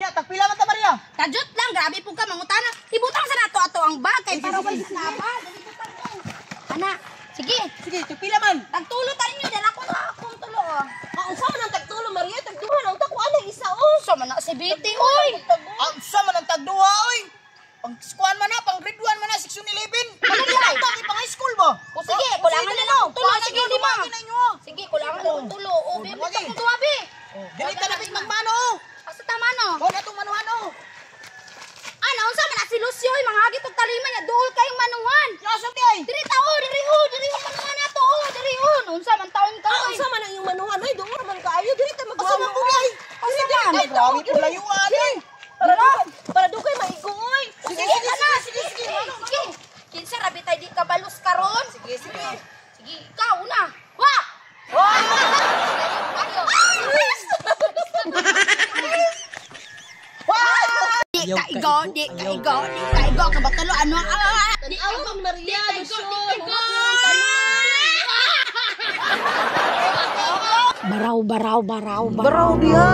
na, tagpila man ta, Maria. Kajut lang, grabe po ka mangutana. Ibutang sa nato ato ang bag kay para wala sa laban. Ana, sige. Sige, tagpila man. Tagtulo ta ninyo dala ko na akong tulo. Oh. Ah, unsa man ang tagtulo, Maria? Tagduha na unta ko anang isa oh. Unsa man na si Betty oy. Ang sa man ang tagduha oy. Pang skuan man na, pang grade 1 man na, section 11. Ano di lang ta pang high school ba? O sige, kulangan na lang tulo. Sige, lima. Sige, kulangan na akong tulo. O, be, Oh, akong duha be. Dili ta napit magmano. Oh. Asa tama no? Oh, natong manuhan oh. Ano, unsa man na si Lucio oy, manghagit og talima niya, duol kayong manuhan. Ya sa di ay. Diri ta oh, diri oh, diri oh manuhan nato oh, diri oh. Unsa man taon ka Ah, oy. unsa man ang iyong manuhan oy? Duol man kaayo diri ta Asa magmano. man bugay? Unsa man? Ay, grabe po layuan oy. Para dugay maigo oy. Sige, sige, sige, sige, sige. Sige. Kinsa rabi tay di kabalos karon? Sige, sige. Sige, ikaw una. Wa! Di ka igo, di ka igo, di ka igo, kabatalo ano? Ah, di ka Tanawa man Maria, igo, Lucio. di ka igo. Baraw, baraw, baraw, baraw. Baraw diha.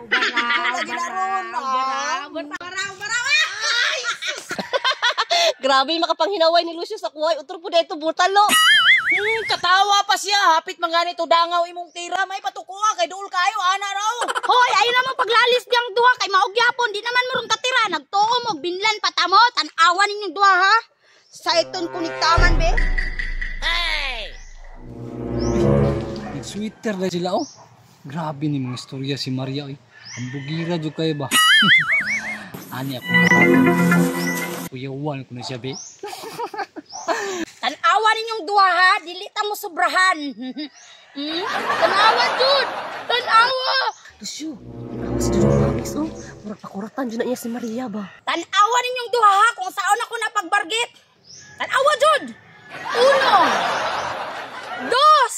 Baraw, baraw, Lagi na ron, ah. baraw, baraw, baraw, ah! Grabe makapanghinaway ni Lucio sa kuhay. Utro po dito butalo. Katawa pa siya. Hapit man ganito dangaw imong tira. May patukuha kay duol kayo ana raw. Hoy, ayaw naman paglalis diyang duha kay maugyapon, di naman mo ron katira. Nagtuo mo, binlan patamo, tan-awa ninyong duha ha. Sa iton kuniktaman be. Nag-sweater na sila oh. Grabe ni mga istorya si Maria oy. Ang bugira jud kayo ba? Ani ako nakatong. Kuyawan ko na siya be. Tan-awa ninyong duha ha, dili ta mo sobrahan. Tan-awa jud. Tan-awa. Lucio, tanawa si Dudong Pawis oh. Murag pakuratan jud na niya si Maria ba. Tan-awa ninyong duha ha kung saan ako napagbargit. Tan-awa jud. Uno. Dos.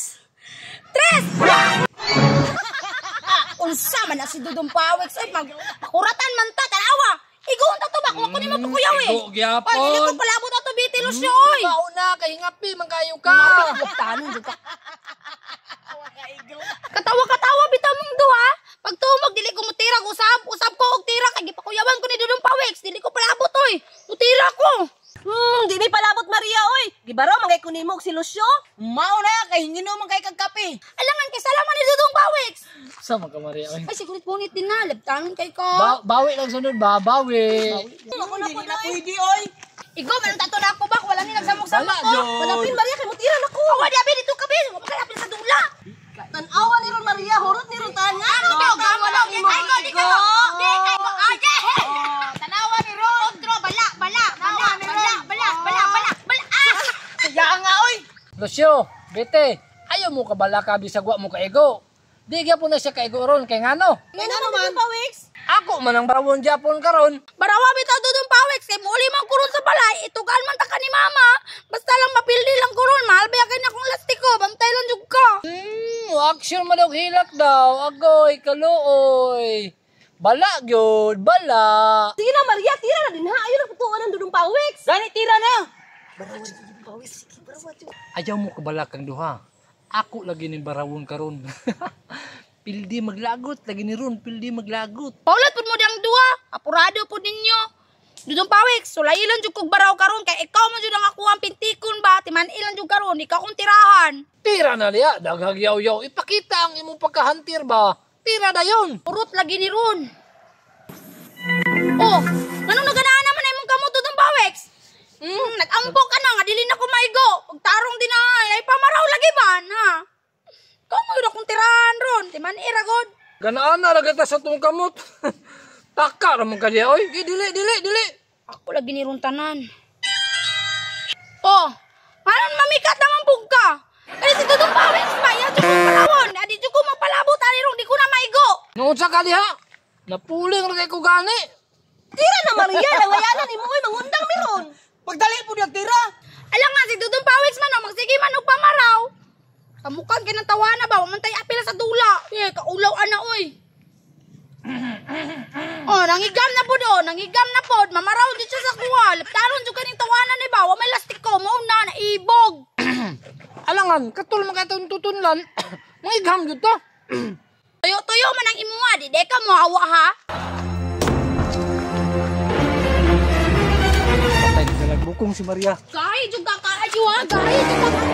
Tres. Unsa man na si Dudong Pawik ay mag pakuratan man ta tan-awa. Iguon ta to ba kung ako nimo pakuyaw eh. Igo gyapon. Ay, dili ko palabot ato biti Lucio oy. Mauna kay ngapi man kayo ka. Tanon jud ka. Katawa-katawa bitaw mong duha. Pag tumog dili ko mutira usab, usab ko og tira kay gipakuyawan ko ni Dudong Pawiks, dili ko palabot oy. Mutira ko. Di may palabot Maria oy. Gibaraw man kay kunin mo og si Lucio. Mao na kay hingino man kay kag kape. Alangan kay salaman ni Dudong Pawiks. Sama ka Maria oy. Ay sigurit punit din na, labtanon kay ko. Bawi lang sunod ba? Bawi. Ako na Dili po na pwede oy. Igo man tato na ako ba wala ni nagsamok-samok Wala, ko. jud. Palapin Maria kay mutira na ko. Awa di abi dito ka be, wa ka sa dula. Tanawa ni ron Maria, hurot ni ron tanan. Amo daw, gamo daw, di kay ko, di kay ko. Di kay ko. Ay, Tanawa ni ron. Otro bala, bala, bala, bala, bala, bala, bala, bala. Ah! Kaya nga oy. Lucio, bete, ayaw mo kabalaka bisag wa mo kaigo. Di gyapon na siya kaigo ron kay ngano. Ngano man Pawis? Ako man ang barawon gyapon karon. Barawa bitaw Dudong Pawiks kay muuli man kuron sa balay, itugaan man ta ka ni mama. Basta lang mapildi lang kuron, mahal ba kay na akong lastiko, bantay lang jud ka. Action man og hilak daw. Agoy, kaluoy. Bala gyud, bala. Sige na Maria, tira na din ha. Ayaw na putuan ang Dudong Pawis. Gani tira na. Pawis, sige, barawa jud. Ayaw mo kabalakang duha. Ako lagi ning barawon karon. Pildi maglagot lagi ni ron, pildi maglagot. Paulat pud mo diyang duha, apurado pud ninyo. Dudong Pawiks, sulay lang jud kog baraw karon kay ikaw man jud ang ako ang pintikon ba, timan ilan jud karon, ikaw akong tirahan. Tira na liya, daghag yaw-yaw. Ipakita ang imong pagkahantir ba? Tira na yun. Urot lagi ni ron. Oh, nganong naganaan naman na imong kamot Dudong Pawiks? Nag-ampo ka na nga dili na ko maigo. Pagtarong din na ay, ay pamaraw lagi ba na. Ikaw mo yun akong tirahan ron, timan ira god. Ganaan na lagi ta sa tong kamot. Taka ra man ka diya, oy. Di, dili, dili, dili. Ako lagi ni ron tanan. Oh, anon mamikat naman pug ka. Kaya si Dudong Pawiks ba, yan jud ko palawon. Adi jud ko mapalabot ani ron, di ko na maigo. Noon sa ka diha. Napuling ra kay ko gani. Tira na Maria, langayanan nimo oy, mangundang mi ron. Pagdali po diyang tira. Alam nga si Dudong Pawiks man, oh, magsige man og pamaraw. Kamukan kay nang tawana ba, wa man tay apila sa dula. Eh, kaulaw ana oy. Oh, nangigam na pod oh, nangigam na pod. Mamaraw jud siya sa kuha. Laptaron jud kaning tawanan ni ba, wa may lastiko, mao na naibog. Alangan, katul man kay tong tutunlan. Mangigham gyud to. Tuyo-tuyo man ang imuha, di ka mo hawa ha. Bukong si Maria. Gahi jud ka kaayo ha, gahi jud ka.